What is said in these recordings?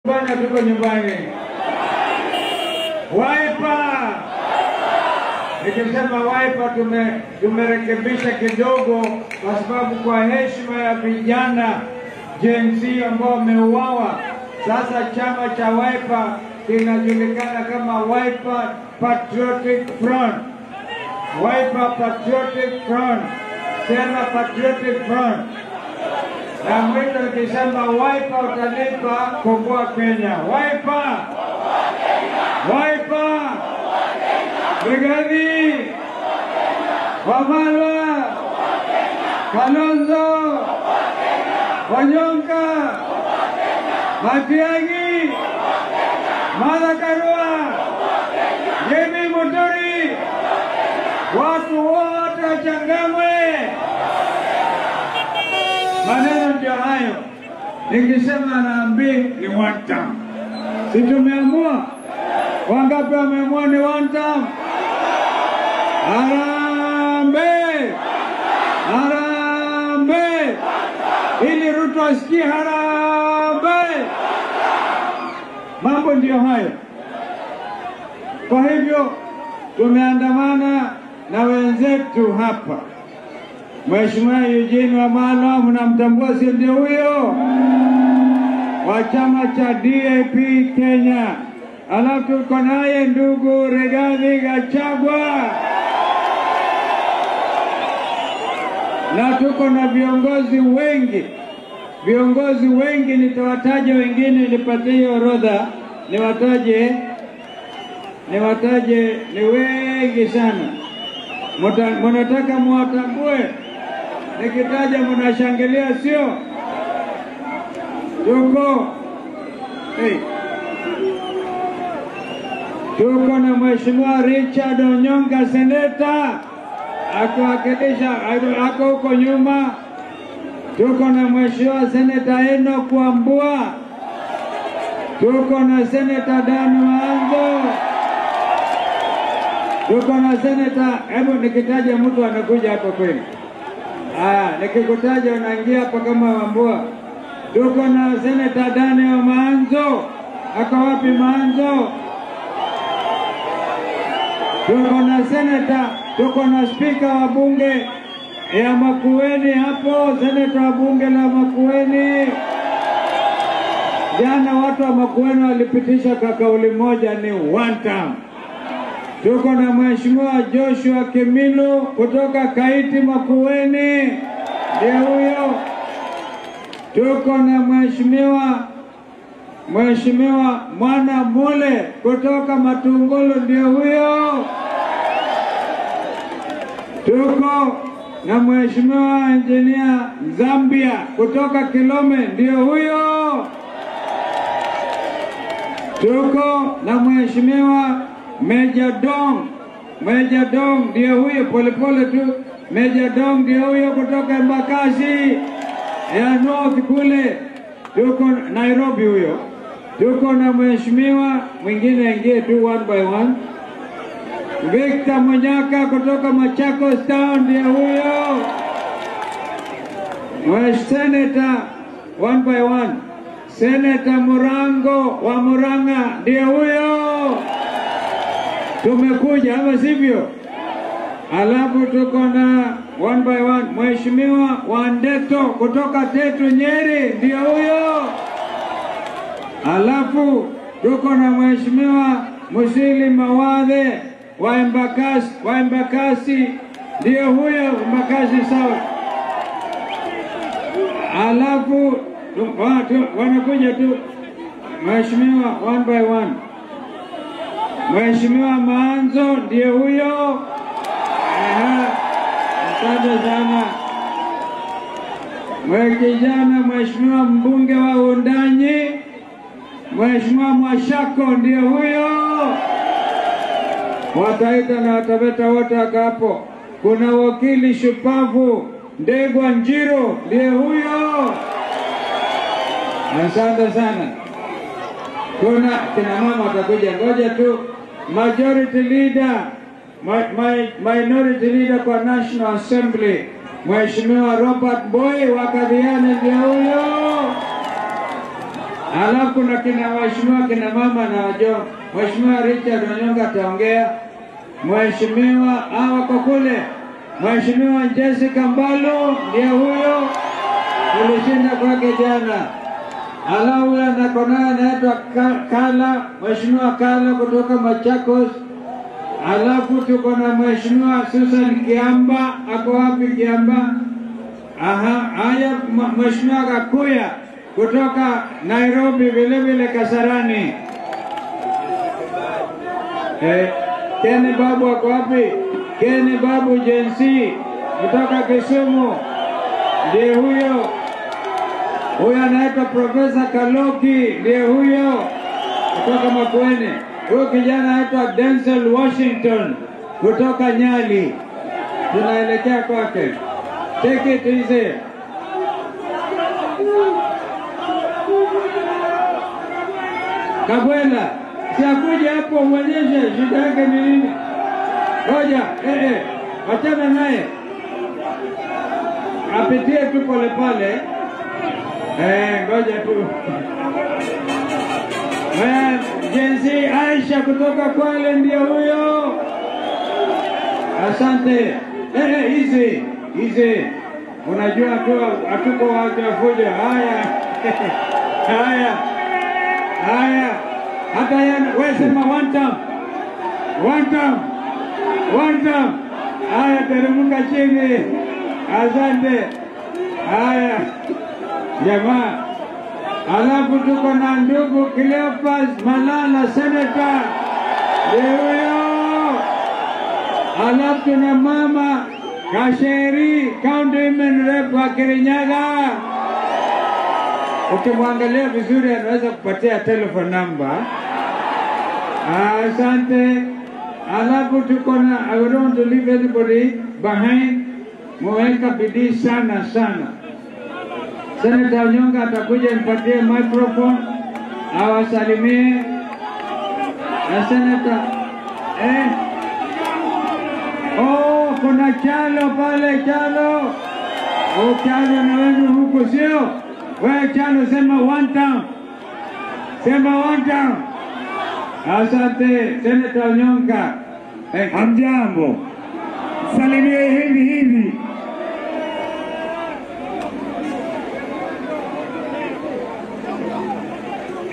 Bwana, tuko nyumbani. Wiper. Nikisema Wiper tumerekebisha kidogo kwa sababu kwa heshima ya vijana Gen Z ambao wameuawa. Sasa chama cha Wiper kinajulikana kama Wiper Patriotic Front. Wiper Patriotic Front. Sema Patriotic Front. Na mwito nikisema Wiper utalipa komboa Kenya. Wiper! Wiper! Rigathi! Wamalwa! Kalonzo! Wanyonka! Matiang'i! Martha Karua! Jimmy Muturi! Watu wote wachangamwe. Maneno ndio hayo. Nikisema harambee ni one time. Si tumeamua? Wangapi wameamua ni one time? Harambee! Harambee! Ili Ruto asikie harambee. Mambo ndio hayo. Kwa hivyo tumeandamana na wenzetu hapa. Mheshimiwa Eugene Wamalwa mnamtambua, si ndio huyo? Wa chama cha DAP Kenya. Alafu tuko naye ndugu Rigathi Gachagua. Na tuko na viongozi wengi. Viongozi wengi nitawataja wengine, nipatie orodha, niwataje ni wengi sana. Mnataka muwatambue? Nikitaja mnashangilia, sio? Tuko tuko na Mheshimiwa Richard Onyonka, seneta, akiwakilisha ako huko nyuma. Tuko na Mheshimiwa Seneta Enoch Wambua. Tuko na Seneta Dan Maanzo. Tuko na seneta, hebu nikitaja mtu anakuja hapo kweli. Haya, nikikutaja unaingia hapa kama Wambua. Tuko na Seneta Daniel Maanzo. Ako wapi Maanzo? Tuko na seneta, tuko na spika wa bunge ya Makueni hapo, seneta wa bunge la Makueni. Jana watu wa Makueni walipitisha kwa kauli moja, ni one time. Tuko na Mheshimiwa Joshua Kimilu kutoka Kaiti Makueni, ndiye huyo. Tuko na Mheshimiwa Mwana Mule kutoka Matungulu, ndiye huyo. Tuko na Mheshimiwa Engineer Zambia kutoka Kilome, ndiye huyo. Tuko na Mheshimiwa Major Dong, Major Dong ndiye huyo, polepole tu. Major Dong ndiye huyo kutoka Embakasi ya North kule, tuko Nairobi huyo. Tuko na mheshimiwa mwingine, aingie tu one by one, Victor Munyaka kutoka Machakos Town, ndiye huyo. Senator one by one, Senator Murango wa Murang'a, ndiye huyo. Tumekuja ama sivyo? Alafu tuko na one by one Mheshimiwa Wandeto kutoka Tetu Nyeri, ndiye huyo. Alafu tuko na Mheshimiwa Musili Mawathe wa Embakasi, wa Embakasi, ndiye huyo, Embakasi South. Alafu wanakuja tu Mheshimiwa one by one. Mheshimiwa Maanzo ndiye huyo. Asante sana. Kijana Mheshimiwa mbunge wa Undanyi, Mheshimiwa Mwashako ndiye huyo. Wataita na Wataveta wote hapo. Kuna wakili shupavu Ndegwa Njiro ndiye huyo. Asante sana. Kuna kina mama watakuja, ngoja tu. Majority leader, minority leader kwa National Assembly, Mheshimiwa Robert Boy wa Kathiani ndiye huyo. Alafu kuna kina waheshimiwa kina mama na wajo. Mheshimiwa Richard Onyonka ataongea. Mheshimiwa hawa kwa kule. Mheshimiwa Jessica Mbalo ndiye huyo tulishinda kwake jana. Alafu huyo anakonana anaitwa Kala, Mheshimiwa Kala kutoka Machakos. Alafu tuko na Mheshimiwa Susan Kiamba, ako wapi Kiamba? Aha, haya Mheshimiwa Kakuya kutoka Nairobi vile vile Kasarani. Ken Babu ako wapi? Ken Babu Jensi kutoka Kisumu ndiye huyo. Huyo anaitwa Profesa Kaloki ndiye huyo kutoka Makueni. Huyo kijana anaitwa Denzel Washington kutoka Nyali. Tunaelekea kwake. Take it easy. Kabwela, si akuje hapo uonyeshe shida yake ni nini? Ngoja, wachana naye. Apitie tu pole pole. Ngoja tu. Jenzi Aisha kutoka Kwale ndio huyo. Asante. Easy, easy. Unajua tu hatuko watu wa fujo. Haya. Haya. Haya. Hata yeye wewe sema one time. One time. One time. Haya, teremka chini. Asante. Haya. Jamaa. Alafu tuko na ndugu Cleophas Malala, senator. Ndio. Alafu tuna mama Kasheri, county women rep wa Kirinyaga. Ukimwangalia vizuri anaweza kupatia telephone number. Asante. Alafu tuko na, I don't want to leave anybody behind. Mweka bidii sana sana. Senator Onyonka atakuja mpatie microphone awasalimie. Na senator oh, kuna Chalo pale, Chalo. Oh, Chalo na wenu huku sio? Wewe Chalo sema one time. Sema one time. Asante Senator Onyonka. Hamjambo. Salimie hivi hivi.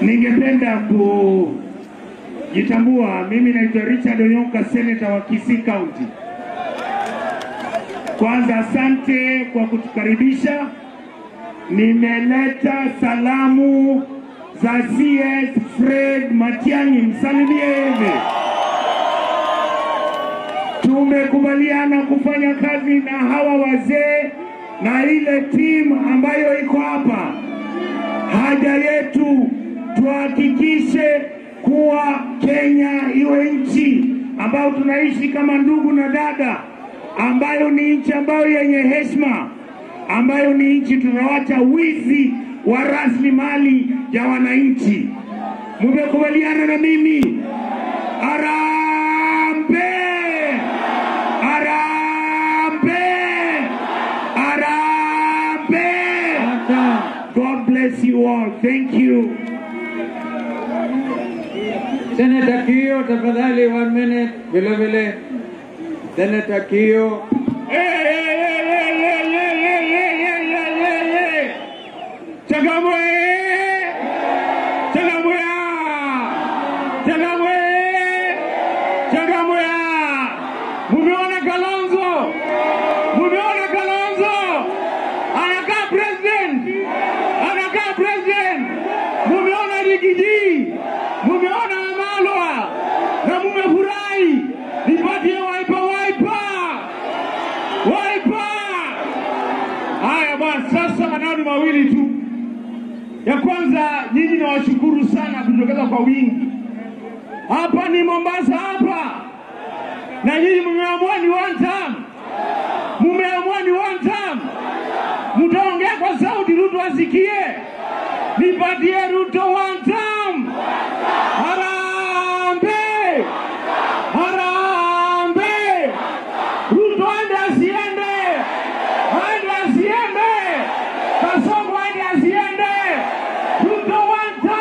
Ningependa kujitambua, mimi naitwa Richard Onyonka, senator wa Kisii County. Kwanza asante kwa kutukaribisha. Nimeleta salamu za CS Fred Matiang'i, msalimie hivi. Tumekubaliana kufanya kazi na hawa wazee na ile timu ambayo iko hapa. Haja yetu tuhakikishe kuwa Kenya iwe nchi ambayo tunaishi kama ndugu na dada, ambayo ni nchi ambayo yenye heshima, ambayo ni nchi tunawacha wizi wa rasilimali ya wananchi. Mmekubaliana na mimi? Harambee! Harambee! Harambee! God bless you all. Thank you. Senator Kio, tafadhali 1 minute. Vile vile. Senator Kio. Hey, hey, hey, hey, hey, hey, hey, hey, hey, hey. Changamwe! Changamwe! Changamwe! Changamwe! Mumeona Kalonzo? Mumeona Kalonzo? Anakaa president. Anakaa president. Mumeona Rigiji. Mumeona Amalwa. Na mumefurahi. Nipatie Wiper, Wiper. Wiper. Haya bwana, sasa maneno mawili tu. Ya kwanza, nyinyi nawashukuru sana kujitokeza kwa wingi. Hapa ni Mombasa hapa. Na nyinyi mmeamua ni one time. Mmeamua ni one time. Mtaongea kwa sauti Ruto asikie. Nipatie Ruto one time. Harambee! Harambee! Ruto aende asiende. Aende asiende. Kasongo aende asiende. Ruto one time.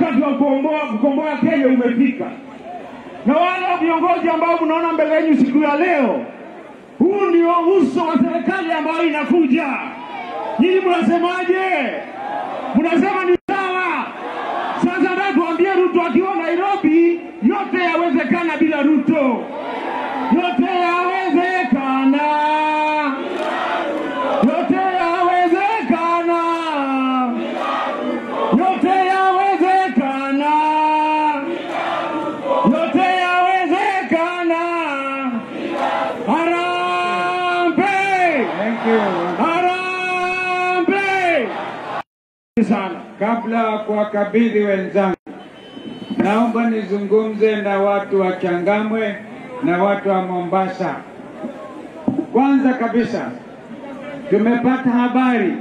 Wakati wa kukomboa Kenya umefika. Na wale viongozi ambao mnaona mbele yenu siku ya leo, huu ndio uso wa serikali ambayo inakuja. Nyinyi mnasemaje? Mnasema ni sawa? Sasa nataka tuambie Ruto akiwa Nairobi, yote yawezekana bila Ruto. Yote yawezekana. Yote yawezekana. Yote yawezekana. Yote yawezekana. Harambee! Thank you. Harambee! Sana. Kabla kuwakabidhi wenzangu, naomba nizungumze na watu wa Changamwe na watu wa Mombasa. Kwanza kabisa, tumepata habari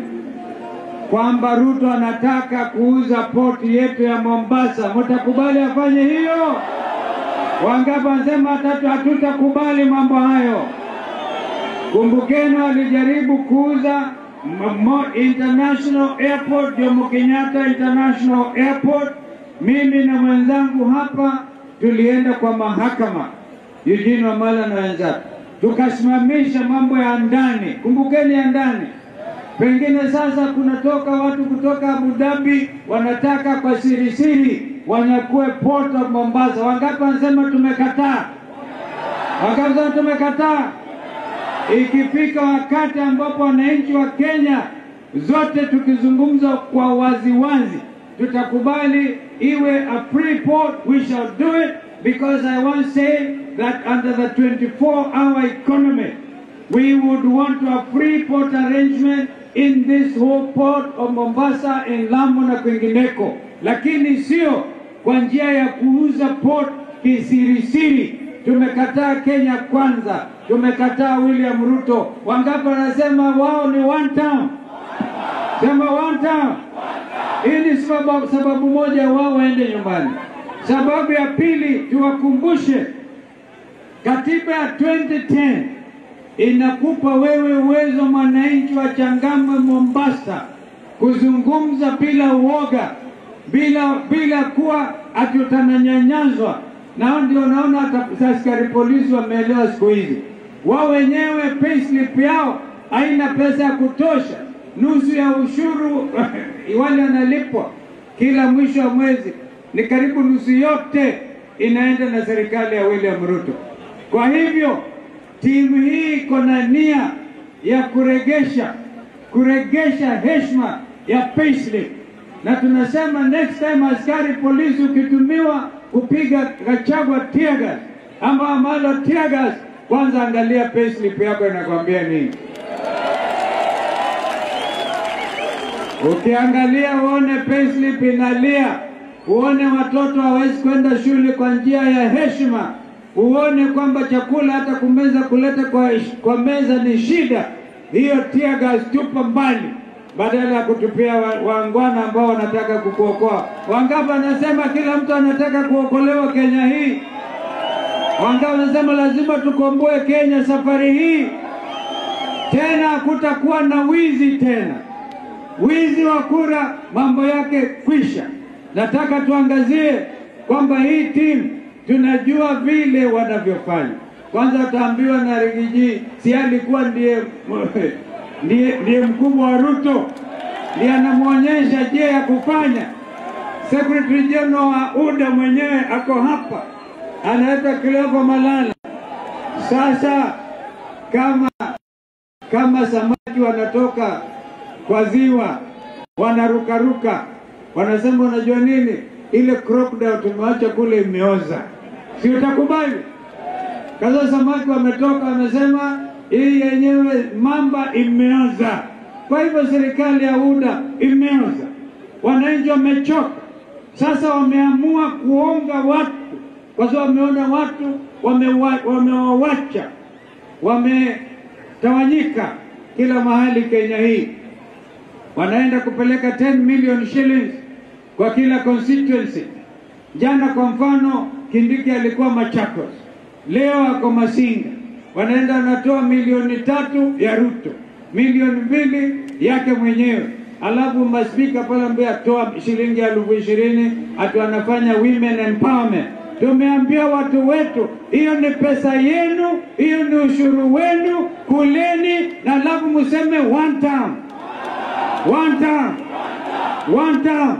kwamba Ruto anataka kuuza poti yetu ya Mombasa. Mtakubali afanye hiyo? Wangapi wanasema hatutakubali mambo hayo? Kumbukeni walijaribu kuuza International Airport, Jomo Kenyatta International Airport. Mimi na mwenzangu hapa tulienda kwa mahakama, Eugene Wamalwa na wenzake, tukasimamisha mambo ya ndani. Kumbukeni ya ndani. Pengine sasa kunatoka watu kutoka Abu Dhabi wanataka kwa siri siri wanyakue Port of Mombasa. Wangapi wanasema tumekataa? Wangapi wanasema tumekataa? Ikifika wakati ambapo wananchi wa Kenya zote tukizungumza kwa waziwazi, tutakubali iwe a free port, we shall do it, because I once say that under the 24-hour economy, we would want a free port arrangement in this whole port of Mombasa, in Lamu na kwingineko, lakini sio kwa njia ya kuuza port kisirisiri. Tumekataa Kenya Kwanza, tumekataa William Ruto. Wangapi wanasema wao ni one term? Sema one term. Hii ni sababu moja wao waende nyumbani. Sababu ya pili, tuwakumbushe katiba ya 2010 inakupa wewe uwezo mwananchi wa Changamwe Mombasa kuzungumza bila uoga, bila kuwa ati utananyanyazwa. Na ndio naona hata askari polisi wameelewa siku hizi. Wao wenyewe payslip yao haina pesa ya kutosha, nusu ya ushuru wale wanalipwa kila mwisho wa mwezi, ni karibu nusu yote inaenda na serikali ya William Ruto. Kwa hivyo timu hii iko na nia ya kuregesha heshima ya payslip, na tunasema next time askari polisi ukitumiwa kupiga Gachagua tear gas ama Wamalwa tear gas, kwanza angalia payslip yako inakwambia nini. Ukiangalia uone payslip inalia, uone watoto hawezi kwenda shule kwa njia ya heshima, uone kwamba chakula hata kumeza kuleta kwa meza ni shida, hiyo tear gas tupa mbali, badala ya kutupia waangwana ambao wanataka kukuokoa. Wangapi wanasema kila mtu anataka kuokolewa Kenya hii? Wangapi wanasema lazima tukomboe Kenya safari hii? Tena hakutakuwa na wizi tena. Wizi wa kura mambo yake kwisha. Nataka tuangazie kwamba hii timu tunajua vile wanavyofanya. Kwanza utaambiwa na Rigiji, si alikuwa ndiye mkubwa wa Ruto, ndiye anamuonyesha njia ya kufanya. Secretary General wa UDA mwenyewe ako hapa, anaitwa Cleopa Malala. Sasa kama samaki wanatoka kwa ziwa wanarukaruka, wanasema unajua nini, ile crocodile tumewacha kule imeoza, si utakubali? Kaza samaki wametoka wamesema hii yenyewe mamba imeoza. Kwa hivyo serikali ya UDA imeoza, wananchi wamechoka. Sasa wameamua kuonga watu kwa sababu wameona watu wamewawacha, wametawanyika kila mahali Kenya hii. Wanaenda kupeleka 10 million shillings kwa kila constituency. Jana kwa mfano Kindiki alikuwa Machakos, leo ako Masinga. Wanaenda wanatoa milioni 3 ya Ruto, milioni 2 yake mwenyewe. Alafu maspika pale ambia toa shilingi 20,000, ati wanafanya women empowerment. Tumeambia watu wetu, hiyo ni pesa yenu, hiyo ni ushuru wenu, kuleni na alafu museme one time. One time. One time.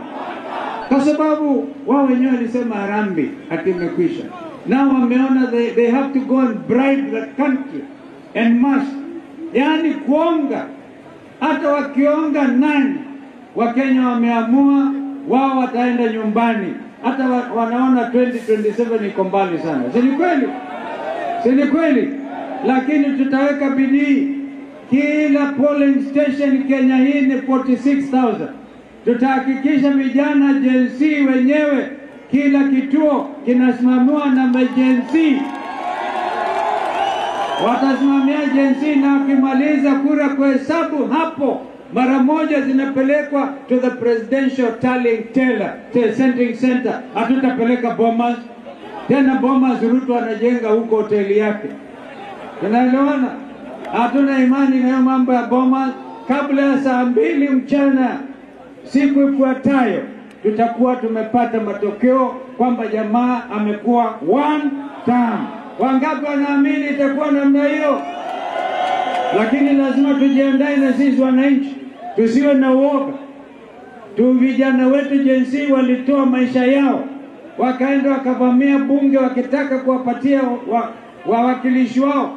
Kwa sababu wao wenyewe walisema harambee ati imekwisha. Now wameona they have to go and bribe the country and must. Yaani kuonga. Hata wakionga nani, Wakenya wameamua wao wataenda nyumbani. Hata wanaona 2027 iko mbali sana. Si ni kweli? Si ni kweli? Lakini tutaweka bidii. Kila polling station Kenya hii ni 46,000. Tutahakikisha vijana Gen Z wenyewe, kila kituo kinasimamiwa na Gen Z. Watasimamia Gen Z, na wakimaliza kura kuhesabu hapo mara moja zinapelekwa to the presidential tallying teller, sending center. Hatutapeleka Bomas tena. Bomas Ruto anajenga huko hoteli yake. Tunaelewana? Hatuna imani na hiyo mambo ya Bomas. Kabla ya saa 2 mchana siku ifuatayo tutakuwa tumepata matokeo kwamba jamaa amekuwa one term. Wangapi wanaamini itakuwa namna hiyo? Lakini lazima tujiandae na sisi wananchi, tusiwe na uoga. Tu vijana wetu Gen Z walitoa maisha yao, wakaenda wakavamia bunge wakitaka kuwapatia wawakilishi wao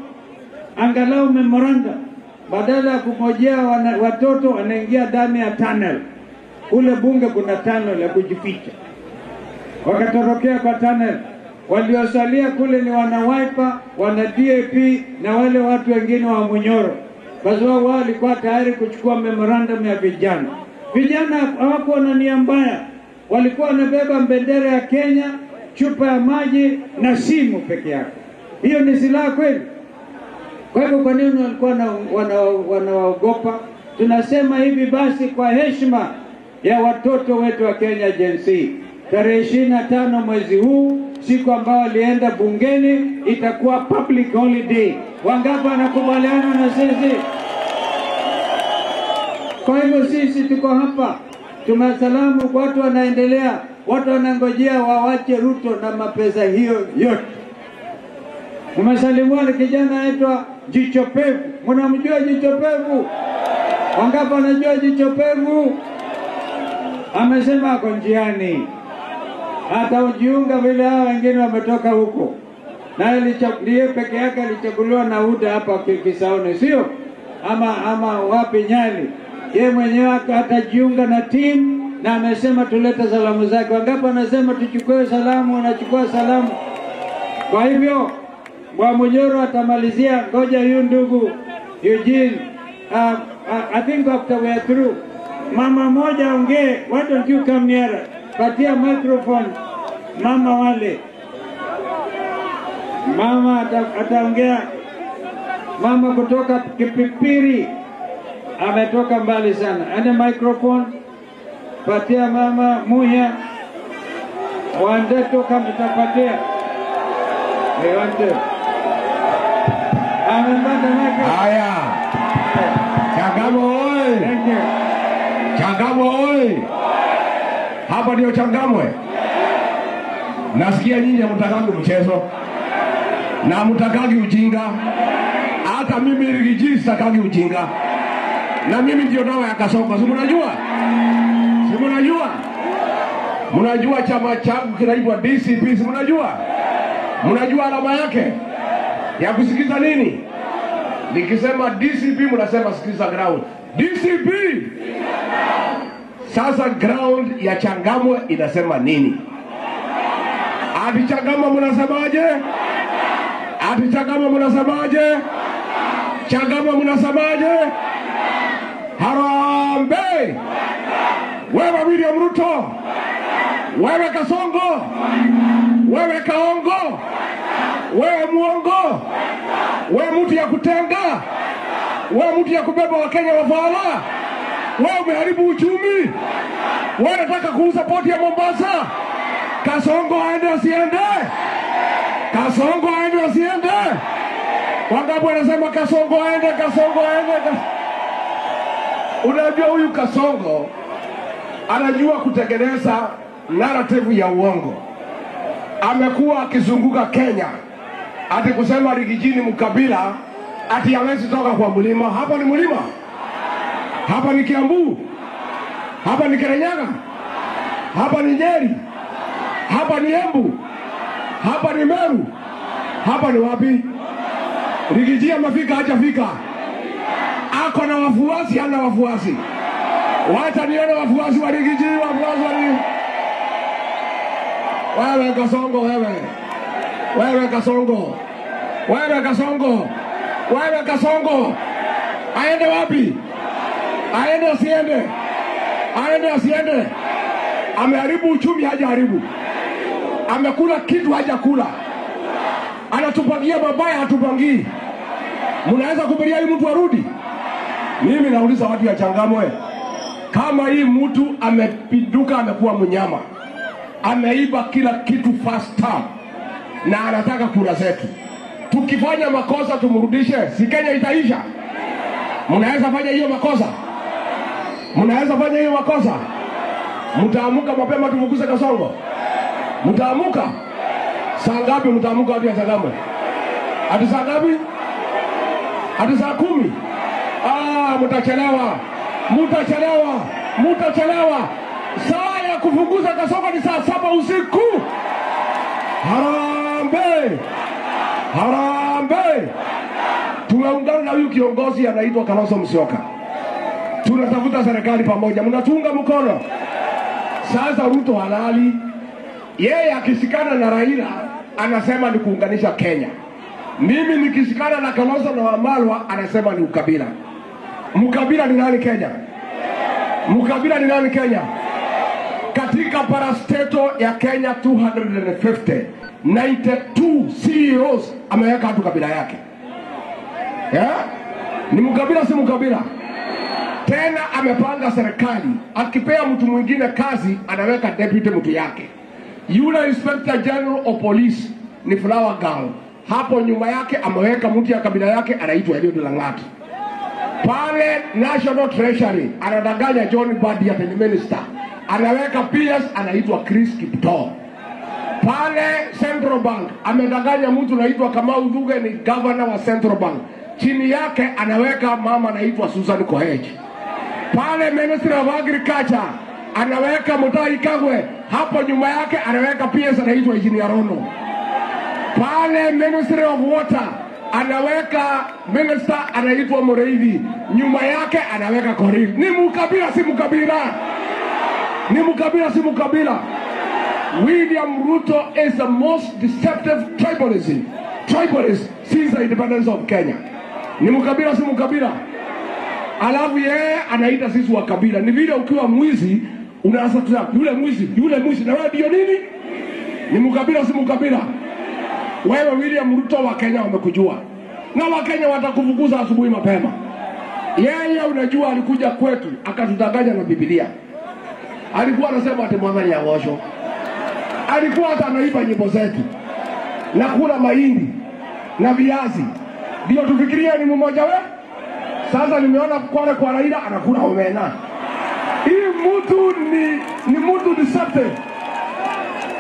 angalau memoranda. Badala ya kungojea watoto wanaingia ndani ya tunnel. Kule bunge kuna tunnel ya kujificha. Wakatorokea kwa tunnel. Waliosalia kule ni wana Wiper, wana DAP na wale watu wengine wa Munyoro, kwa sababu wao walikuwa tayari kuchukua memorandum ya vijana. Vijana hawakuwa na nia mbaya, walikuwa wanabeba bendera ya Kenya, chupa ya maji na simu peke yake. Hiyo ni silaha kweli? Kwa hivyo kwa nini walikuwa wanaogopa? Tunasema hivi basi, kwa heshima ya watoto wetu wa Kenya Gen Z, tarehe 25 mwezi huu, siku ambayo walienda bungeni, itakuwa public holiday. Wangapi wanakubaliana na sisi? Kwa hivyo sisi tuko hapa, tumesalamu, watu wanaendelea, watu wanangojea wawache Ruto na mapesa hiyo yote. Tumesalimiwa na kijana anaitwa Jicho Pevu. Mnamjua Jicho Pevu? Wangapi wanajua Jicho Pevu? Amesema ako njiani, ataujiunga vile hao wengine wametoka huko. Na ndiye peke yake alichaguliwa na UDA hapa Kisauni, sio? Ama wapi Nyali. Yeye mwenyewe atajiunga na team, na amesema tulete salamu zake. Wangapi wanasema tuchukue salamu? Wanachukua salamu. Kwa hivyo Mwamunyoro atamalizia. Ngoja huyu ndugu Eugene, I think after we are through, mama moja ongee. Why don't you come nearer? Patia microphone mama wale. Mama ataongea. Mama kutoka Kipipiri, ametoka mbali sana. Ane microphone patia mama Muya Wandeto, kama tutapatia. Amepata microphone. Haya. Changamwe oi. Thank you. Changamwe oi. Hapa ndio Changamwe. Nasikia nyinyi hamtakagi mchezo na hamtakagi ujinga. Hata mimi Rigiji sitakagi ujinga. Na mimi ndio dawa ya Kasongo. Si mnajua? Si mnajua? Mnajua chama changu kinaitwa DCP, si mnajua? Mnajua alama yake ya kusikiza nini? Nikisema DCP mnasema sikiza ground. DCP. Sasa ground ya Changamwe inasema nini? Ati Changamwe mnasemaje? Ati Changamwe mnasemaje? Changamwe mnasemaje? Harambee! Wewe William Ruto, wewe Kasongo, wewe Kaongo, wewe muongo, wewe mtu ya kutenga, wewe mtu ya kubeba Wakenya wafala, wewe umeharibu uchumi, wewe unataka kuuza poti ya Mombasa. Kasongo aende asiende? Kasongo aende asiende? Wangapi wanasema Kasongo aende, Kasongo aende? Unajua huyu Kasongo anajua kutengeneza narrative ya uongo. Amekuwa akizunguka Kenya ati kusema Riggy G ni mkabila, ati hawezi toka kwa mlima. Hapa ni mlima? Hapa ni Kiambu? Hapa ni Kirinyaga? Hapa ni Nyeri? Hapa ni Embu? Hapa ni Meru? Hapa ni wapi? Riggy G amefika, hajafika? Ako na wafuasi, hana wafuasi? Wacha nione wafuasi wa Riggy G, wafuasi wa Riggy. Wewe Kasongo, wewe. Wewe Kasongo. Wewe Kasongo. Wewe Kasongo. Aende wapi? Aende asiende? Aende asiende? Ameharibu uchumi, hajaharibu? Amekula kitu, hajakula? Anatupangia mabaya, hatupangii. Mnaweza kubalia hii mtu arudi? Mimi nauliza watu ya Changamwe, kama hii mtu amepinduka, amekuwa mnyama, ameiba kila kitu first term, na anataka kura zetu, tukifanya makosa tumrudishe, si Kenya itaisha? Mnaweza fanya hiyo makosa? Mnaweza fanya hiyo makosa? Mtaamuka mapema tufukuze Kasongo? Mtaamuka? Saa ngapi mtaamuka watu ya Changamwe? Hadi saa ngapi? Hadi saa 10? Ah, mtachelewa. Mtachelewa. Mtachelewa. Saa ya kufukuza Kasongo ni saa 7 usiku. Harambee! Harambee! Tumeungana na huyu kiongozi anaitwa Kalonzo Musyoka. Tunatafuta serikali pamoja. Mnatunga mkono. Sasa Ruto halali. Yeye akishikana na Raila anasema ni kuunganisha Kenya. Mimi nikishikana na Kalonzo na Wamalwa anasema ni ukabila. Mkabila ni nani Kenya? Mkabila ni nani Kenya? Katika parastato ya Kenya 250, 92 CEOs ameweka watu kabila yake. Yeah? Ni mkabila si mkabila? Tena amepanga serikali, akipea mtu mwingine kazi anaweka deputy mtu yake. Yule Inspector General of Police ni Flower Girl. Hapo nyuma yake ameweka mtu ya kabila yake anaitwa Eliud Langat. Pale National Treasury anadanganya John Mbadi ya minister. Anaweka PS anaitwa Chris Kiptoo. Pale Central Bank amedanganya mtu anaitwa Kamau Thuge ni governor wa Central Bank. Chini yake anaweka mama anaitwa Susan Koech. Pale Ministry of Agriculture anaweka Mutahi Kagwe, hapo nyuma yake anaweka PS anaitwa Engineer Rono. Pale Ministry of Water anaweka minister anaitwa Mureithi, nyuma yake anaweka Korir. Ni mkabila si mkabila? Ni mkabila si mkabila? William Ruto is the most deceptive tribalist since the independence of Kenya. Ni mkabila si mkabila? Alafu yeye anaita sisi wa kabila. Ni vile ukiwa mwizi unaanza kusema yule mwizi, yule mwizi, na wewe ndio nini? Ni mkabila si mkabila? Wewe William Ruto, wa Kenya wamekujua. Na wa Kenya watakufukuza asubuhi mapema. Yeye unajua alikuja kwetu akatudanganya na Biblia. Alikuwa anasema ati mwanani ya osho. Alikuwa hata anaiba nyimbo zetu. Na kula mahindi na viazi. Ndio tufikirie ni mmoja we? Sasa nimeona kwale kwa Raila anakula omena. Hii mtu ni mtu deceptive.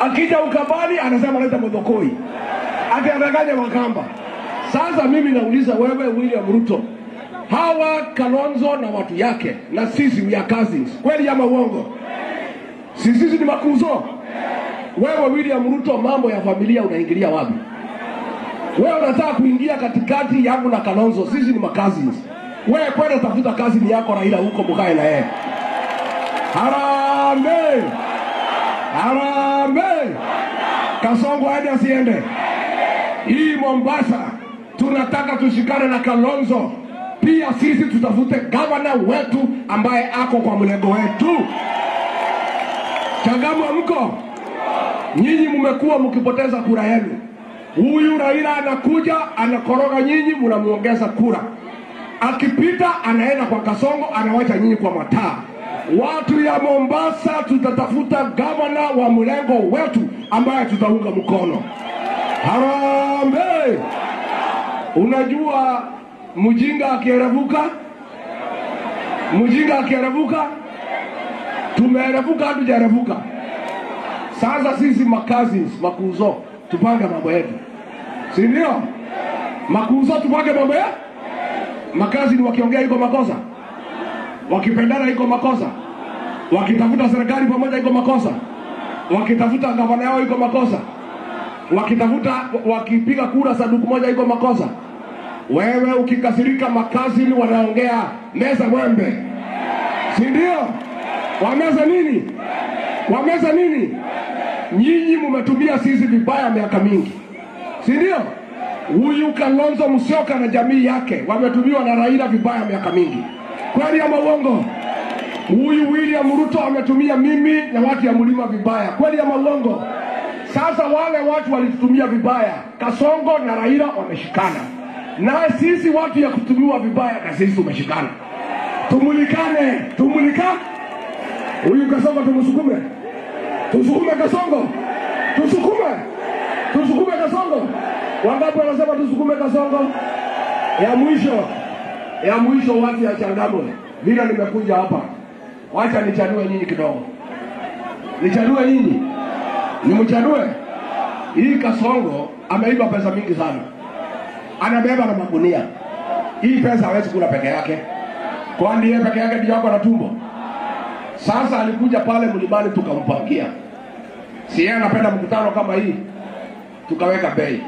Akija ukabali anasema leta modokoi. Ati anadanganya Wakamba. Sasa mimi nauliza wewe William Ruto, hawa Kalonzo na watu yake na sisi we are cousins. Kweli ama uongo? Sisi ni makuzo. Wewe William Ruto, mambo ya familia unaingilia wapi? Wewe unataka kuingia katikati yangu na Kalonzo, sisi ni cousins. Wewe kwenda tafuta cousin yako Raila huko mkae na yeye. Harambee! Harambee! Kasongo aende asiende? Hii Mombasa tunataka tushikane na Kalonzo. Pia sisi tutafute governor wetu ambaye ako kwa mlengo wetu. Changamwe mko? Nyinyi mmekuwa mkipoteza kura yenu. Huyu Raila anakuja anakoroga nyinyi, mnamuongeza kura. Akipita anaenda kwa Kasongo, anawacha nyinyi kwa mataa. Watu ya Mombasa tutatafuta governor wa mlengo wetu ambaye tutaunga mkono. Harambee! Unajua mjinga akierevuka, Mjinga akierevuka, tumeerevuka hatujaerevuka. Sasa sisi makazins, makuzo, tupange mambo yetu. Si ndio? Makuzo tupange mambo yetu? Makazini wakiongea iko makosa? Wakipendana iko makosa? Wakitafuta serikali pamoja iko makosa? Wakitafuta gavana yao iko makosa? Wakitafuta, wakipiga kura sanduku moja iko makosa? Wewe ukikasirika makazini wanaongea meza mwembe. Si ndio? Wameza nini? Wameza nini? Nyinyi mmetumia sisi vibaya miaka mingi. Si ndio? Huyu Kalonzo Musyoka na jamii yake wametumiwa na Raila vibaya miaka mingi. Kweli ama uongo? Huyu William Ruto ametumia mimi na watu ya mlima vibaya. Kweli ama uongo? Sasa wale watu walitutumia vibaya, Kasongo na Raila wameshikana. Na sisi watu ya kutumiwa vibaya na sisi tumeshikana. Tumulikane, tumulika. Huyu Kasongo tumsukume. Tusukume Kasongo. Tusukume. Tusukume Kasongo. Wangapi wanasema tusukume Kasongo? Ya mwisho. Ya mwisho watu ya Changamwe. Vile nimekuja hapa. Wacha nichanue nyinyi kidogo. Nichanue nyinyi. Nimchanue. Hii Kasongo ameiba pesa mingi sana. Anabeba na magunia. Hii pesa hawezi kula peke yake. Kwani yeye peke yake ndio na tumbo? Sasa alikuja pale mlimani tukampangia. Si yeye anapenda mkutano kama hii. Tukaweka bei.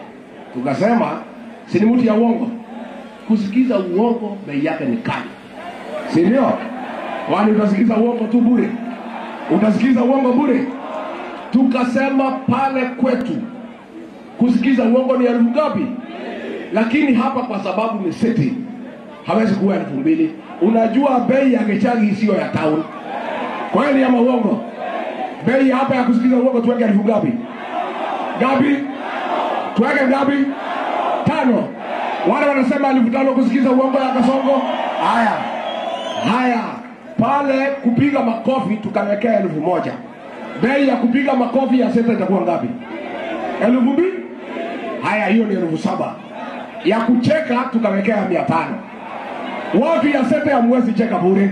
Tukasema si ni mtu ya uongo. Kusikiza uongo bei yake ni kali. Si ndio? Kwani utasikiza uongo tu bure? Utasikiza uongo bure? Tukasema pale kwetu kusikiza uongo ni elfu ngapi? Lakini hapa kwa sababu ni city hawezi kuwa 2000. Unajua bei ya Gachagi sio ya town. Kweli ama uongo? Bei hapa ya kusikiza uongo tuweke elfu ngapi? Ngapi? Tuweke ngapi? 5. Wale wanasema 5000 kusikiza uongo ya Kasongo. Haya. Haya. Pale kupiga makofi tukawekea 1000. Bei ya kupiga makofi ya seta itakuwa ngapi? 2000? Haya, hiyo ni 7000. Ya kucheka tukawekea 500. Watu ya seta ya mwezi cheka bure.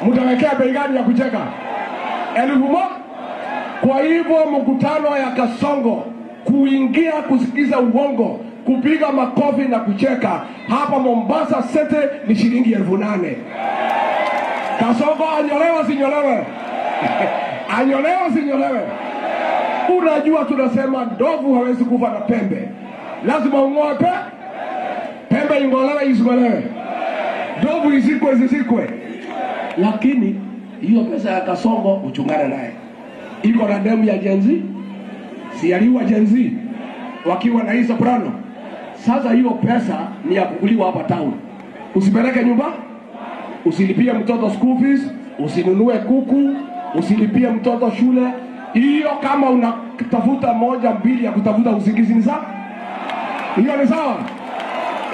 Mtawekea bei gani ya kucheka? 1000? Kwa hivyo mkutano ya Kasongo, kuingia kusikiza uongo, kupiga makofi na kucheka hapa Mombasa City ni shilingi 8000. Kasongo anyolewa sinyolewe? Anyolewa sinyolewe? Unajua tunasema ndovu hawezi kufa na pembe. Lazima ungoe pembe, ingolewe isingolewe. Ndovu izikwe zizikwe. Lakini hiyo pesa ya Kasongo uchungane naye. Iko na demu ya Gen Z. Si aliwa Gen Z wakiwa na hii soprano. Sasa hiyo pesa ni ya kukuliwa hapa town. Usipeleke nyumba, usilipie mtoto school fees, usinunue kuku, usilipie mtoto shule. Hiyo kama unatafuta 1 2 ya kutafuta usingizi ni sawa? Hiyo ni sawa?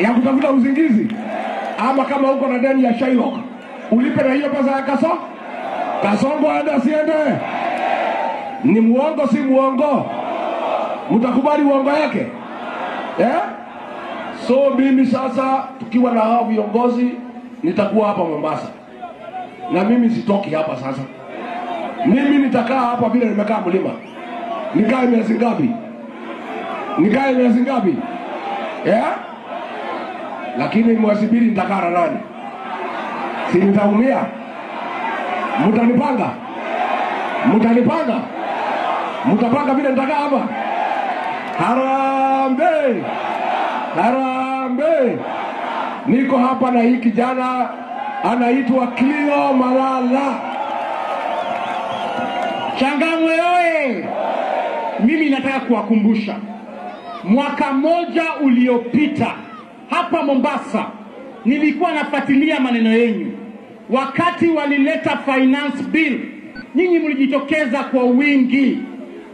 Ya kutafuta usingizi. Ama kama uko na deni ya Shylock, ulipe na hiyo pesa ya Kasongo. Kasongo aende asiende? Ni muongo si muongo? Mtakubali uongo yake? Eh? So mimi sasa tukiwa na hao viongozi nitakuwa hapa Mombasa. Na mimi sitoki hapa sasa. Mimi nitakaa hapa vile nimekaa mlima. Nikae miezi ngapi? Nikae miezi ngapi? Eh? Lakini mwezi 2 nitakaa na nani? Si nitaumia? Mtanipanga? Mtanipanga? Mtapanga vile nitakaa hapa? Harambee! Harambee! Niko hapa na hii kijana anaitwa Cleo Malala. Changamwe oye! Mimi nataka kuwakumbusha mwaka mmoja uliopita hapa Mombasa nilikuwa nafuatilia maneno yenu. Wakati walileta finance bill, nyinyi mlijitokeza kwa wingi.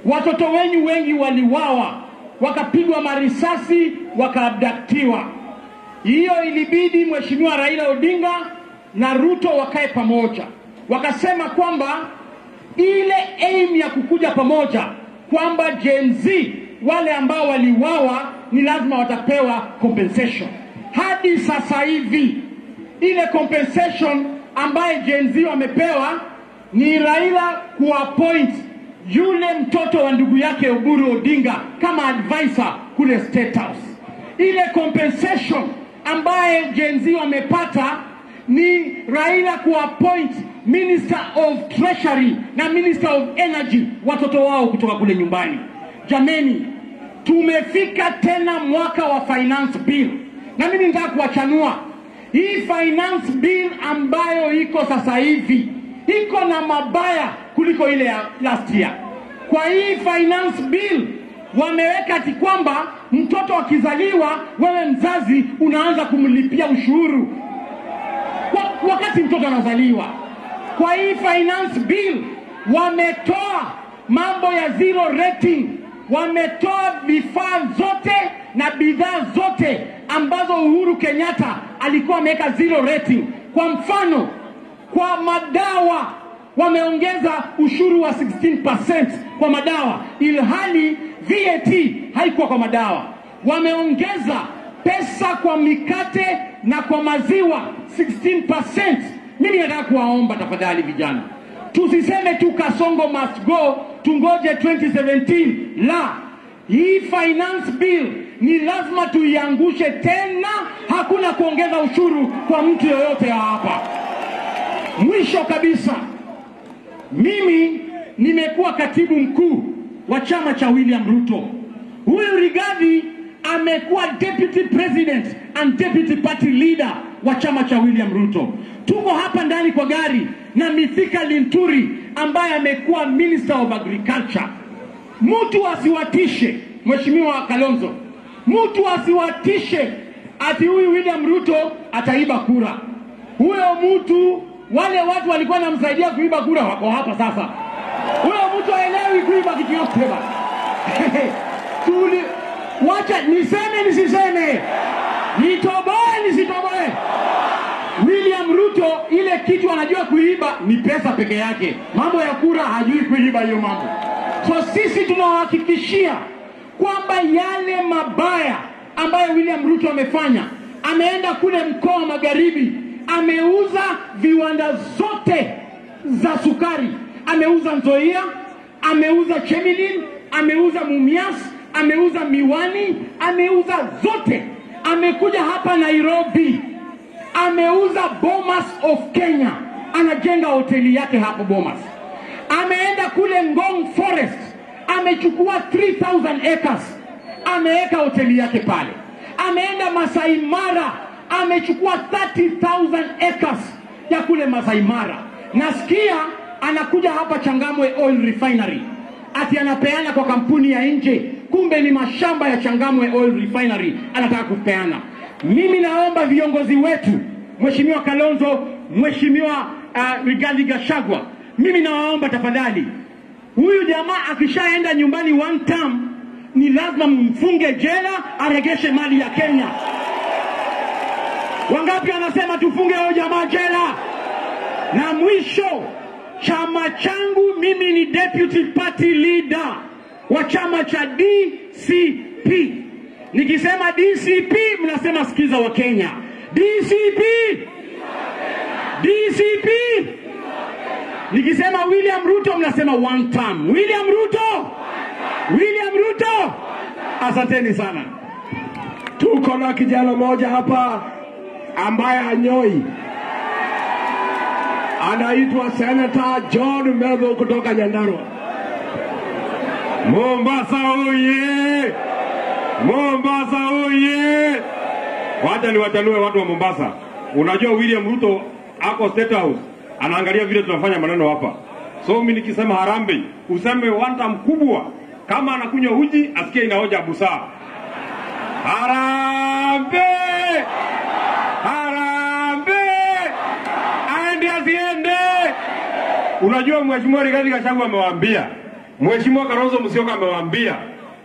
Watoto wenyu wengi waliwawa, wakapigwa marisasi, wakaabductiwa. Hiyo ilibidi Mheshimiwa Raila Odinga na Ruto wakae pamoja. Wakasema kwamba ile aim ya kukuja pamoja kwamba Gen Z wale ambao waliwawa ni lazima watapewa compensation. Hadi sasa hivi ile compensation ambaye Gen Z wamepewa ni Raila kuappoint yule mtoto wa ndugu yake Oburu Odinga kama advisor kule State House. Ile compensation ambaye Gen Z wamepata ni Raila kuappoint Minister of Treasury na Minister of Energy, watoto wao kutoka kule nyumbani. Jameni, tumefika tena mwaka wa finance bill, na mimi nataka kuwachanua hii finance bill ambayo iko sasa hivi iko na mabaya kuliko ile ya last year. Kwa hii finance bill wameweka ati kwamba mtoto akizaliwa, wewe mzazi unaanza kumlipia ushuru kwa wakati mtoto anazaliwa. Kwa hii finance bill wametoa mambo ya zero rating, wametoa vifaa zote na bidhaa zote ambazo Uhuru Kenyatta alikuwa ameweka zero rating. Kwa mfano, kwa madawa wameongeza ushuru wa 16% kwa madawa, ilhali VAT haikuwa kwa madawa. Wameongeza pesa kwa mikate na kwa maziwa 16%. Mimi nataka kuwaomba tafadhali vijana, tusiseme tu Kasongo must go, tungoje 2017. La, hii finance bill ni lazima tuiangushe tena. Hakuna kuongeza ushuru kwa mtu yoyote hapa. Mwisho kabisa, mimi nimekuwa katibu mkuu wa chama cha William Ruto. Huyu Rigathi amekuwa deputy president and deputy party leader wa chama cha William Ruto. Tuko hapa ndani kwa gari na Mithika Linturi ambaye amekuwa Minister of Agriculture. Mtu asiwatishe, Mheshimiwa Kalonzo, mtu asiwatishe ati huyu William Ruto ataiba kura. Huyo mtu, wale watu walikuwa wanamsaidia kuiba kura wako hapa sasa. Huyo mtu haelewi kuiba kitu yote bana. Wacha niseme nisiseme, nitoboe nisitoboe. William Ruto ile kitu anajua kuiba ni pesa peke yake. Mambo ya kura hajui kuiba hiyo mambo. So sisi tunawahakikishia kwamba yale mabaya ambayo William Ruto amefanya, ameenda kule mkoa wa Magharibi, ameuza viwanda zote za sukari, ameuza Nzoia, ameuza Chemelil, ameuza Mumias, ameuza Miwani, ameuza zote. Amekuja hapa Nairobi, ameuza Bomas of Kenya, anajenga hoteli yake hapo Bomas. Ameenda kule Ngong Forest, amechukua 3000 acres, ameweka hoteli yake pale. Ameenda Masai Mara, amechukua 30,000 acres ya kule Masai Mara. Nasikia anakuja hapa Changamwe Oil Refinery, ati anapeana kwa kampuni ya nje, kumbe ni mashamba ya Changamwe Oil Refinery anataka kupeana. Mimi naomba viongozi wetu, Mheshimiwa Kalonzo, Mheshimiwa Rigathi Gachagua, mimi nawaomba tafadhali, huyu jamaa akishaenda nyumbani one term, ni lazima mfunge jela, aregeshe mali ya Kenya. Wangapi wanasema tufunge huyu jamaa jela? Na mwisho, chama changu mimi ni deputy party leader wa chama cha DCP. Nikisema DCP mnasema sikiza wa Kenya. DCP, DCP. Nikisema William Ruto mnasema one term. William Ruto, William Ruto. Asanteni sana. Tuko na kijana mmoja hapa ambaye hanyoi, anaitwa Senator John Methu kutoka Nyandarua. Mombasa oye! Mombasa oye! Wacha niwachanue watu wa Mombasa. Unajua William Ruto ako State House, anaangalia vile tunafanya maneno hapa. So mimi nikisema harambee, useme wanta mkubwa. Kama anakunywa uji, asikie inaoja busaa. Harambee! Harambee! Aende asiende? Unajua Mheshimiwa Rigathi Gachagua amewaambia, Mheshimiwa Kalonzo Musyoka amewaambia,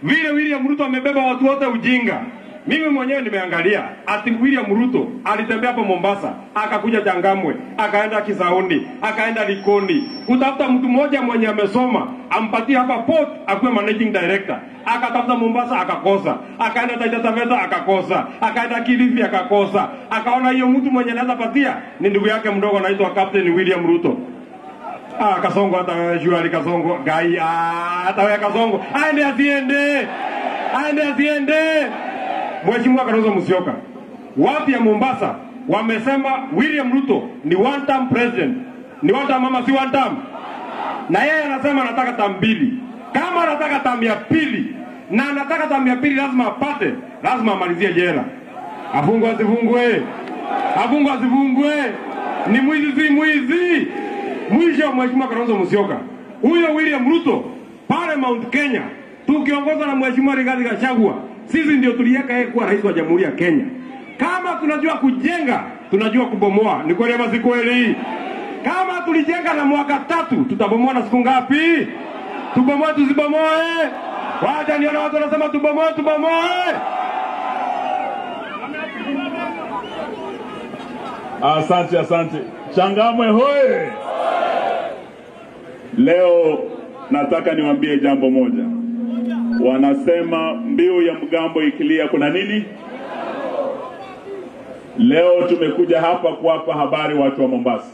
vile William Ruto amebeba watu wote ujinga. Mimi mwenyewe nimeangalia ati William Ruto alitembea hapo Mombasa, akakuja Changamwe, akaenda Kisauni, akaenda Likoni, kutafuta mtu mmoja mwenye amesoma, ampatie hapa port akuwe managing director. Akatafuta Mombasa akakosa, akaenda Taita Taveta akakosa, akaenda Kilifi akakosa. Akaona hiyo mtu mwenye anaweza patia ni ndugu yake mdogo anaitwa Captain William Ruto. Ah, Kasongo hata wewe jua Kasongo, gai hata wewe Kasongo, aende asiende. Aende asiende. Mheshimiwa Kalonzo Musyoka, watu ya Mombasa wamesema William Ruto ni one term president. Ni one term mama, si one term. Na yeye anasema anataka term mbili. Kama anataka term ya pili na anataka term ya pili lazima apate, lazima amalizie jela. Afungwe asifungwe? Afungwe asifungwe? Ni mwizi si mwizi? Mwisho Mheshimiwa Kalonzo Musyoka, huyo William Ruto pale Mount Kenya tukiongoza na Mheshimiwa Rigathi Gachagua, sisi ndio tuliweka yeye kuwa rais wa Jamhuri ya Kenya. Kama tunajua kujenga, tunajua kubomoa. Ni kweli ama si kweli? Kama tulijenga na mwaka 3, tutabomoa na siku ngapi? Tubomoe tusibomoe? Wacha nione watu wanasema tubomoe, tubomoe. Asante, asante. Changamwe hoye. Leo nataka niwaambie jambo moja. Wanasema mbiu ya mgambo ikilia kuna nini? Leo tumekuja hapa kuwapa habari watu wa Mombasa.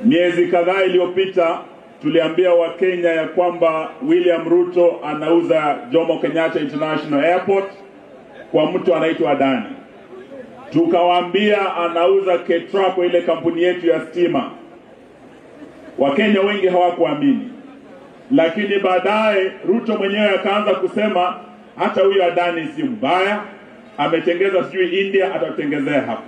Miezi kadhaa iliyopita tuliambia Wakenya ya kwamba William Ruto anauza Jomo Kenyatta International Airport kwa mtu anaitwa Adani. Tukawaambia anauza Ketraco, ile kampuni yetu ya stima. Wakenya wengi hawakuamini. Lakini baadaye Ruto mwenyewe akaanza kusema hata huyo Adani si mbaya, ametengeza sijui India, atatengezea hapa.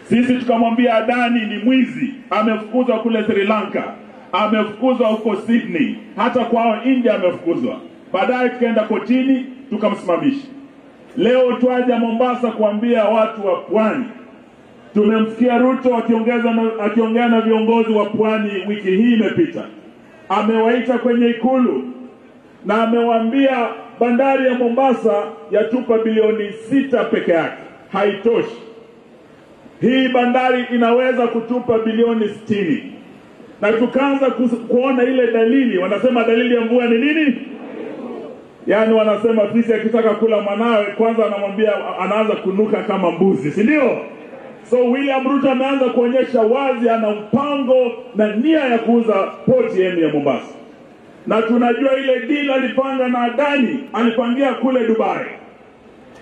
Sisi tukamwambia Adani ni mwizi, amefukuzwa kule Sri Lanka, amefukuzwa huko Sydney, hata kwao India amefukuzwa. Baadaye tukaenda kotini tukamsimamisha. Leo twaja Mombasa kuambia watu wa pwani. Tumemsikia Ruto akiongea na viongozi wa pwani wiki hii imepita. Amewaita kwenye ikulu na amewaambia bandari ya Mombasa yatupa bilioni 6 peke yake, haitoshi. Hii bandari inaweza kutupa bilioni 60. Na tukaanza kuona ile dalili. Wanasema dalili ya mvua ni nini? Yaani wanasema fisi akitaka kula mwanawe kwanza anamwambia, anaanza kunuka kama mbuzi, si ndio? So William Ruto ameanza kuonyesha wazi ana mpango na nia ya kuuza poti yenu ya Mombasa. Na tunajua ile deal alipanga na Adani, alipangia kule Dubai.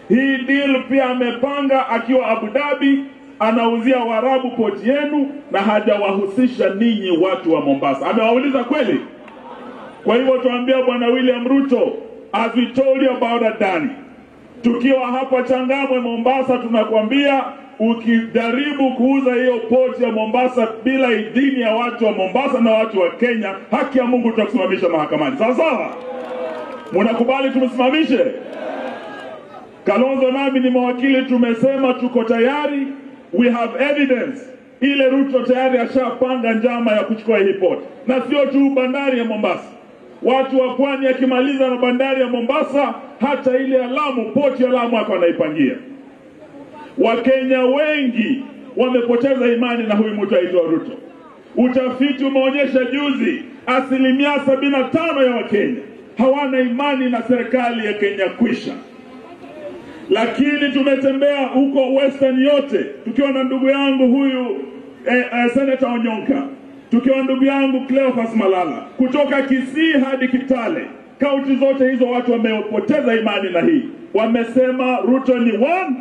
Hii deal pia amepanga akiwa Abu Dhabi, anauzia Waarabu poti yenu na hajawahusisha ninyi watu wa Mombasa. Amewauliza kweli? Kwa hivyo tuambia Bwana William Ruto, as we told you about Adani, tukiwa hapa Changamwe Mombasa tunakwambia ukijaribu kuuza hiyo poti ya Mombasa bila idhini ya watu wa Mombasa na watu wa Kenya, haki ya Mungu tutakusimamisha mahakamani. Sawa sawa? Mnakubali tumsimamishe? Kalonzo nami ni mawakili, tumesema tuko tayari, we have evidence. Ile Ruto tayari ashapanga njama ya kuchukua hii port. Na sio tu bandari ya Mombasa. Watu wa pwani akimaliza na bandari ya Mombasa, hata ile ya Lamu, port ya Lamu hapa anaipangia. Wakenya wengi wamepoteza imani na huyu mtu aitwa Ruto. Utafiti umeonyesha juzi 75% ya Wakenya hawana imani na serikali ya Kenya kwisha. Lakini tumetembea huko Western yote tukiwa na ndugu yangu huyu Senator Onyonka, tukiwa ndugu yangu Cleophas Malala, kutoka Kisii hadi Kitale, kaunti zote hizo watu wamepoteza imani na hii. Wamesema Ruto ni one.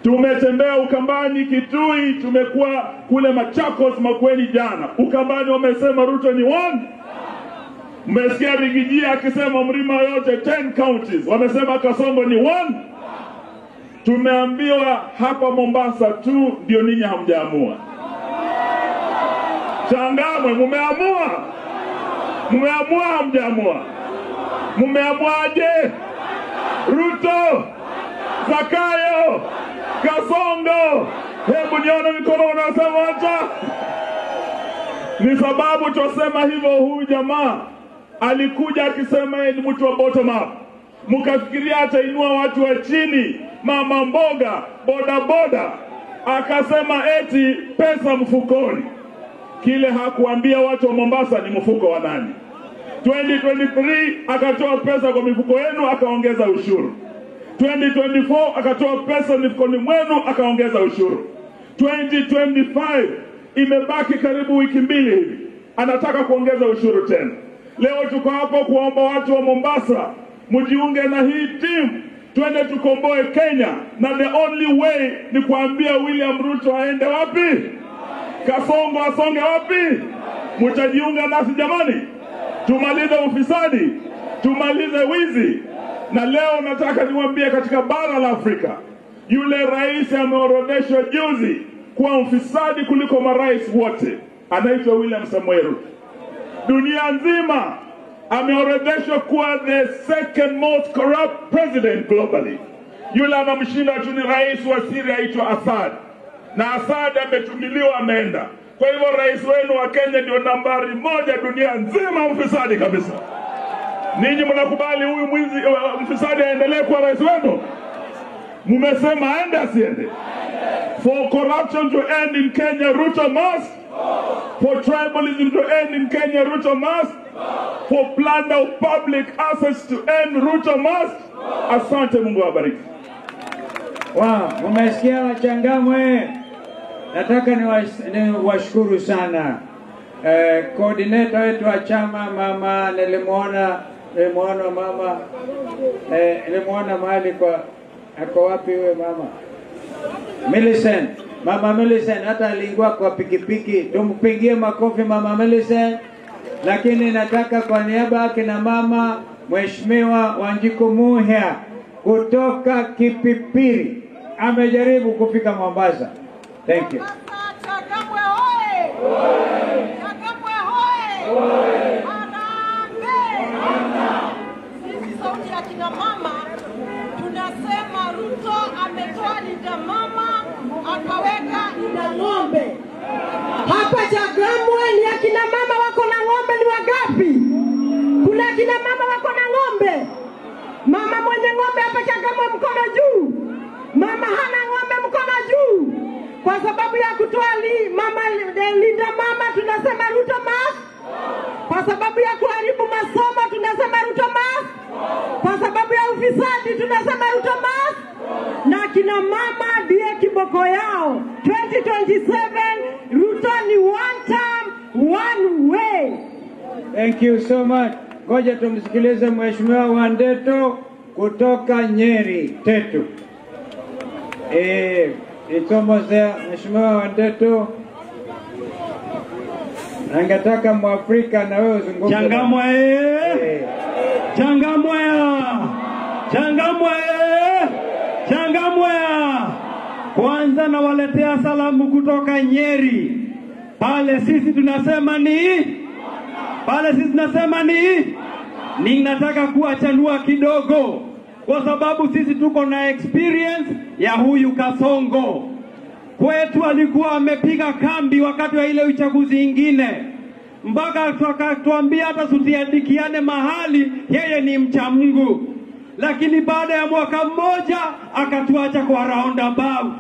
Tumetembea Ukambani, Kitui, tumekuwa kule Machakos, Makueni jana. Ukambani wamesema Ruto ni one. Mmesikia Rigijia akisema mlima yote 10 counties wamesema Kasongo ni one. Tumeambiwa hapa Mombasa tu ndio ninyi hamjaamua. Changamwe mumeamua? Mumeamua hamjaamua? Mumeamuaje? Ruto, Zakayo, Kasongo, hebu nione mikono unasema acha. Ni sababu tusema hivyo, huyu jamaa alikuja akisema yeye ni mtu wa bottom up. Mkafikiria atainua watu wa chini, mama mboga, boda boda, akasema eti pesa mfukoni. Kile hakuambia watu wa Mombasa ni mfuko wa nani. 2023 akatoa pesa kwa mifuko yenu akaongeza ushuru. 2024 akatoa pesa mifukoni mwenu akaongeza ushuru. 2025 imebaki karibu wiki mbili hivi, anataka kuongeza ushuru tena. Leo tuko hapo kuomba watu wa Mombasa mjiunge na hii team, twende tukomboe Kenya. Na the only way ni kuambia William Ruto aende wapi? Kasongo asonge wapi? Mtajiunga nasi jamani? Tumalize ufisadi, tumalize wizi. Na leo nataka niwaambie katika bara la Afrika, yule rais ameorodheshwa juzi kuwa mfisadi kuliko marais wote, anaitwa William Samoei Ruto. Dunia nzima ameorodheshwa kuwa the second most corrupt president globally. Yule anamshinda tu ni rais wa Syria aitwa Assad, na Assad ametumiliwa, ameenda. Kwa hivyo rais wenu wa Kenya ndio nambari 1 dunia nzima mfisadi kabisa. Ninyi mnakubali huyu mwizi mfisadi aendelee kuwa rais wenu? Mmesema aende asiende? For corruption to end in Kenya, Ruto must. For tribalism to end in Kenya, Ruto must. For plunder of public assets to end, Ruto must. Asante, Mungu awabariki. Wow, mmesikia Wachangamwe. Nataka niwashukuru sana coordinator wetu wa chama mama, nilimuona mama, nilimuona mahali kwa, ako wapi huyo mama? Millicent. Mama Millicent hata aliingia kwa pikipiki. Tumpigie makofi Mama Millicent. Lakini nataka kwa niaba yake na mama Mheshimiwa Wanjiku Muhia kutoka Kipipiri amejaribu kufika Mombasa. Thank you. Changamwe hoye! Changamwe hoye! Harambee! Sisi sauti ya kina mama tunasema Ruto ametoa linda mama akaweka linda ng'ombe. Hapa Changamwe ni akina mama wako na ng'ombe ni wangapi? Kuna akina mama wako na ng'ombe? Mama mwenye ng'ombe hapa Changamwe mkono juu. Mama hana ng'ombe mkono juu. Kwa sababu ya kutoa mama linda mama tunasema Ruto must. Kwa sababu ya kuharibu masomo tunasema Ruto must. Kwa sababu ya ufisadi tunasema Ruto must. Na kina mama ndiye kiboko yao. 2027 Ruto ni one term, one way. Thank you so much. Ngoja tumsikilize Mheshimiwa Wandeto kutoka Nyeri Tetu. It's almost there. Mheshimiwa Wandeto, angetaka Mwafrika na wewe uzungumze. Changamwe. Changamwe. Changamwe. Changamwe. Kwanza nawaletea salamu kutoka Nyeri. Pale sisi tunasema ni, pale sisi tunasema ni, ninataka kuachanua kidogo kwa sababu sisi tuko na experience ya huyu Kasongo. Kwetu alikuwa amepiga kambi wakati wa ile uchaguzi ingine, mpaka akatuambia hata tutiandikiane mahali yeye ni mcha Mungu. Lakini baada ya mwaka mmoja akatuacha kwa roundabout,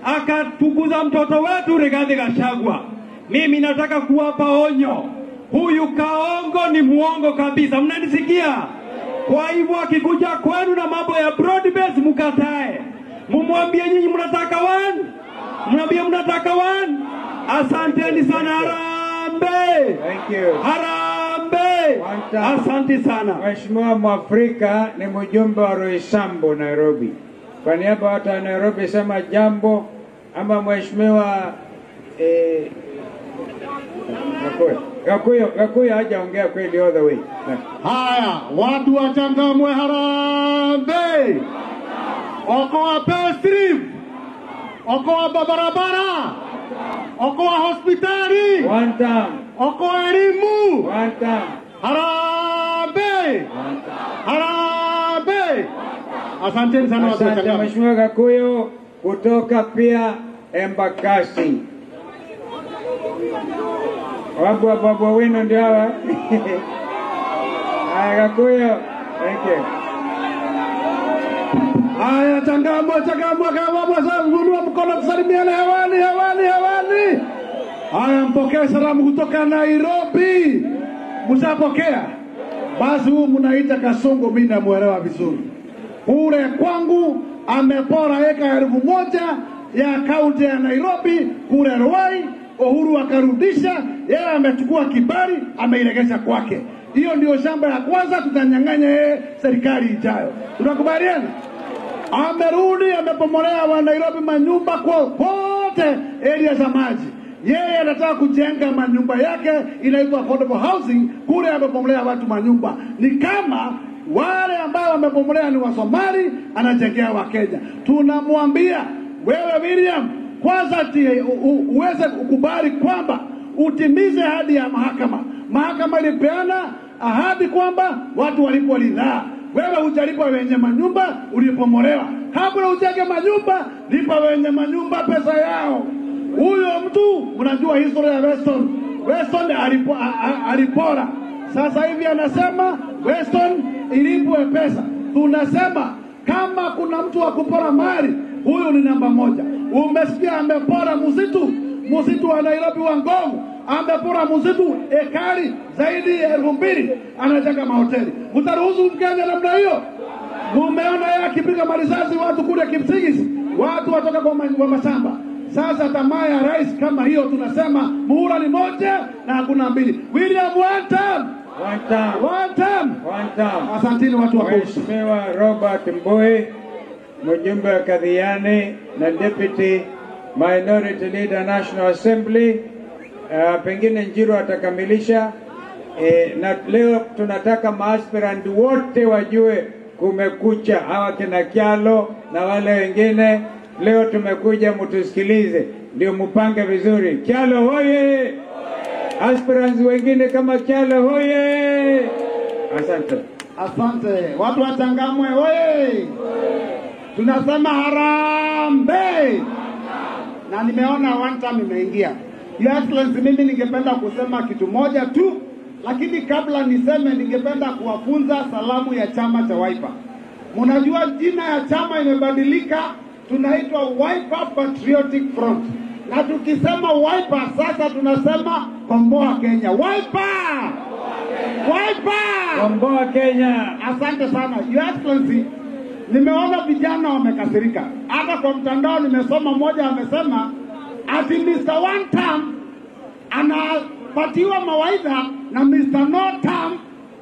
akatukuza mtoto wetu Rigathi Gachagua. Mimi nataka kuwapa onyo, huyu Kaongo ni muongo kabisa, mnanisikia? Kwa hivyo akikuja kwenu na mambo ya broad base mkatae. Mumwambie nyinyi mnataka one, mnaambie mnataka one. Asanteni sana, harambee. Thank you. Harambee. Asante sana. Mheshimiwa Mwafrika ni mjumbe wa Roysambu Nairobi. Kwa niaba watu wa Nairobi sema jambo, ama Mheshimiwa Gakuyo hajaongea kweli all the way. Haya, watu wa Changamwe harambee. Okoa pestri, okoa barabara, okoa hospitali, one time, okoa elimu, one time. Harambee. Harambee. Asanteni sana watu wa Changamwe. Mheshimiwa Gakuyo kutoka pia Embakasi. Wabu wabu wenu ndio hawa. Haya Gakuyo, thank you. Haya, Changamwe, Changamwe, Changamwe, mkono tusalimiane hewani, hewani, hewani. Haya, mpokee salamu kutoka Nairobi. Mshapokea? Basi huu mnaita Kasongo, mimi namuelewa vizuri. Kule kwangu amepora eka 1000 ya kaunti ya Nairobi kule Ruai. Uhuru akarudisha, yeye amechukua kibali, ameiregesha kwake. Hiyo ndio shamba ya kwanza tutanyang'anya yeye serikali ijayo. Tunakubaliana? Amerudi amepomolea wa Nairobi manyumba kwa kote area za maji. Yeye anataka kujenga manyumba yake inaitwa affordable housing, kule amepomolea watu manyumba. Ni kama wale ambao wamepomolea ni wa Somali, anajengea wa Kenya. Tunamwambia wewe William, kwanza uweze kukubali kwamba utimize ahadi ya mahakama. Mahakama ilipeana ahadi kwamba watu walipwa ridhaa. Wewe hujalipa wenye manyumba, ulipomolewa. Kabla ujenge manyumba, lipa wenye manyumba pesa yao. Huyo mtu mnajua historia ya Weston. Weston alipora. Sasa hivi anasema Weston ilipwe pesa. Tunasema kama kuna mtu wa kupora mali, huyu ni namba 1. Umesikia amepora msitu, msitu wa Nairobi wa Ngong, amepora msitu ekari zaidi ya 2000, anajenga mahoteli. Mtaruhusu Mkenya namna hiyo? Mumeona yeye akipiga marisasi watu kule Kipsigis, watu watoka kwa mashamba. Sasa tamaa ya rais kama hiyo, tunasema muhula ni moja na hakuna mbili. William, one term. One term. One term. One term. Asanteni watu wa Coast. Mheshimiwa Robert Mbui, mjumbe wa Kadhiani na Deputy Minority Leader National Assembly. Pengine Njiru atakamilisha. Na leo tunataka maaspirant wote wajue kumekucha, hawa kina Kyalo na wale wengine. Leo tumekuja mtusikilize, ndio mpange vizuri. Kyalo hoye! Aspirants wengine kama Kyalo hoye! Asante. Asante. Watu wa Changamwe hoye! Tunasema harambee. Na nimeona one time imeingia. Your Excellency, mimi ningependa kusema kitu moja tu, lakini kabla niseme ningependa kuwafunza salamu ya chama cha Wiper. Mnajua jina ya chama imebadilika, tunaitwa Wiper Patriotic Front. Na tukisema Wiper sasa tunasema komboa Kenya. Wiper! Wiper! Komboa Kenya. Asante sana. Your Excellency, nimeona vijana wamekasirika. Hata kwa mtandao nimesoma mmoja amesema ati Mr. One Term anapatiwa mawaidha na Mr. No Term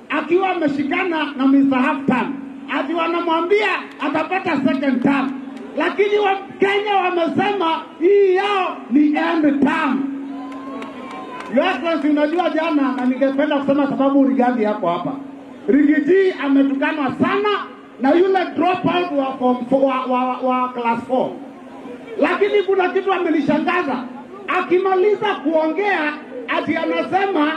akiwa ameshikana na Mr. Half Term. Ati wanamwambia atapata second term. Lakini wa Kenya wamesema hii yao ni end term. Your Excellency, unajua jana, na ningependa kusema sababu Rigathi yako hapa. Rigiji ametukanwa sana na yule dropout wa form 4 wa class 4. Lakini kuna kitu amenishangaza. Akimaliza kuongea ati anasema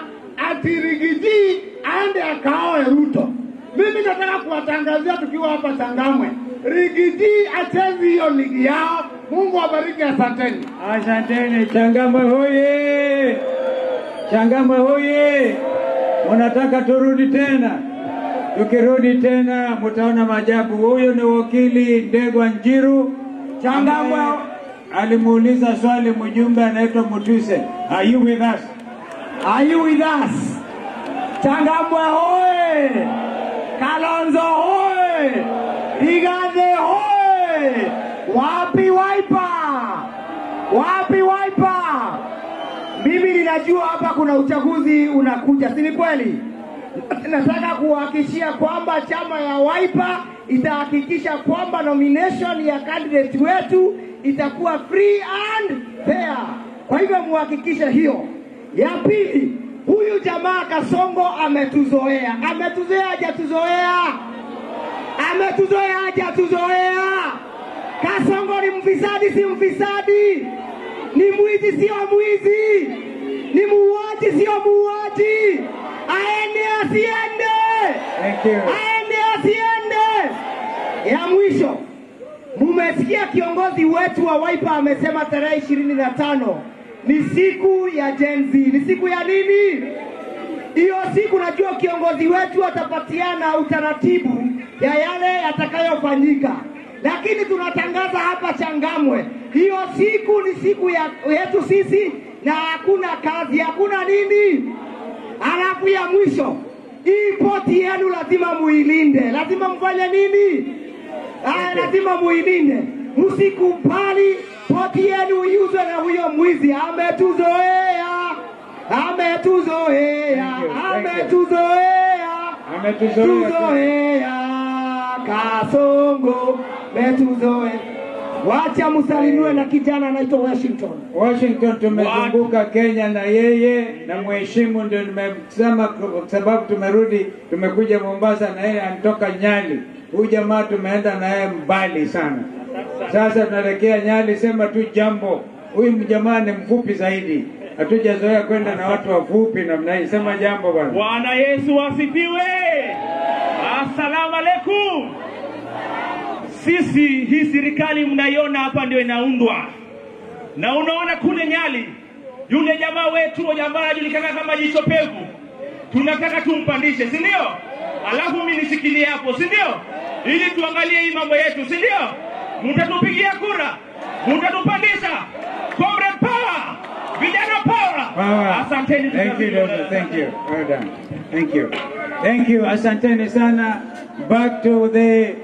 ati Rigiji aende akaoe Ruto. Mimi nataka kuwatangazia tukiwa hapa Changamwe, Rigiji achezi hiyo ligi yao. Mungu awabariki, asanteni. Asanteni. Changamwe hoye! Changamwe hoye! Mnataka turudi tena? Tukirudi tena mtaona maajabu. Huyo ni wakili Ndegwa Njiru. Changamwe alimuuliza swali mjumbe anaitwa Mutuse. Are you with us? Are you with us? Changamwe hoye! Kalonzo hoye! Rigathi hoye! Wapi Wiper? Wapi Wiper? Mimi ninajua hapa kuna uchaguzi unakuja, si ni kweli? Nataka kuhakikishia kwamba chama ya Wiper itahakikisha kwamba nomination ya candidate wetu itakuwa free and fair. Kwa hivyo muhakikishe hiyo. Ya pili, huyu jamaa Kasongo ametuzoea. Ametuzoea, hajatuzoea? Ametuzoea, hajatuzoea? Kasongo ni mfisadi, si mfisadi? Ni mwizi, sio mwizi? Ni muuaji, sio muuaji? Aende asiende? Thank you. Aende asiende? Ya mwisho, mumesikia kiongozi wetu wa Wiper amesema tarehe 25 ni siku ya Gen Z. Ni siku ya nini? Hiyo siku najua kiongozi wetu atapatiana utaratibu ya yale yatakayofanyika, lakini tunatangaza hapa Changamwe, hiyo siku ni siku yetu sisi, na hakuna kazi, hakuna nini. Alafu ya mwisho, hii poti yenu lazima muilinde, lazima mfanye nini? Lazima muilinde, msikubali poti yenu iuzwe na huyo mwizi. Ametuzoea, ametuzoea, ametuzoea, ametuzoea Kasongo, ametuzoea. Wacha msalimiwe na kijana anaitwa Washington. Washington tumezunguka Kenya na yeye na mheshimu, ndio nimesema kwa sababu tumerudi, tumekuja Mombasa na yeye anatoka Nyali. Huyu jamaa tumeenda na yeye mbali sana. Sasa tunaelekea Nyali, sema tu jambo. Huyu jamaa ni mfupi zaidi, hatujazoea kwenda na watu wafupi namna hii. Sema jambo bwana. Bwana Yesu asifiwe. Asalamu alaikum. Sisi hii serikali mnaiona hapa ndio inaundwa. Na unaona kule Nyali, yule jamaa wetu jamaa anajulikana kama Jicho Pevu. Tunataka tumpandishe, si ndio? Alafu mimi nishikilie hapo, si ndio? Ili tuangalie hii mambo yetu, si ndio? Mtatupigia kura, mtatupandisha. Comrade power, vijana power. Asanteni. Thank you, Doctor. Thank you. Well done. Thank you. Thank you. Asanteni sana. Back to the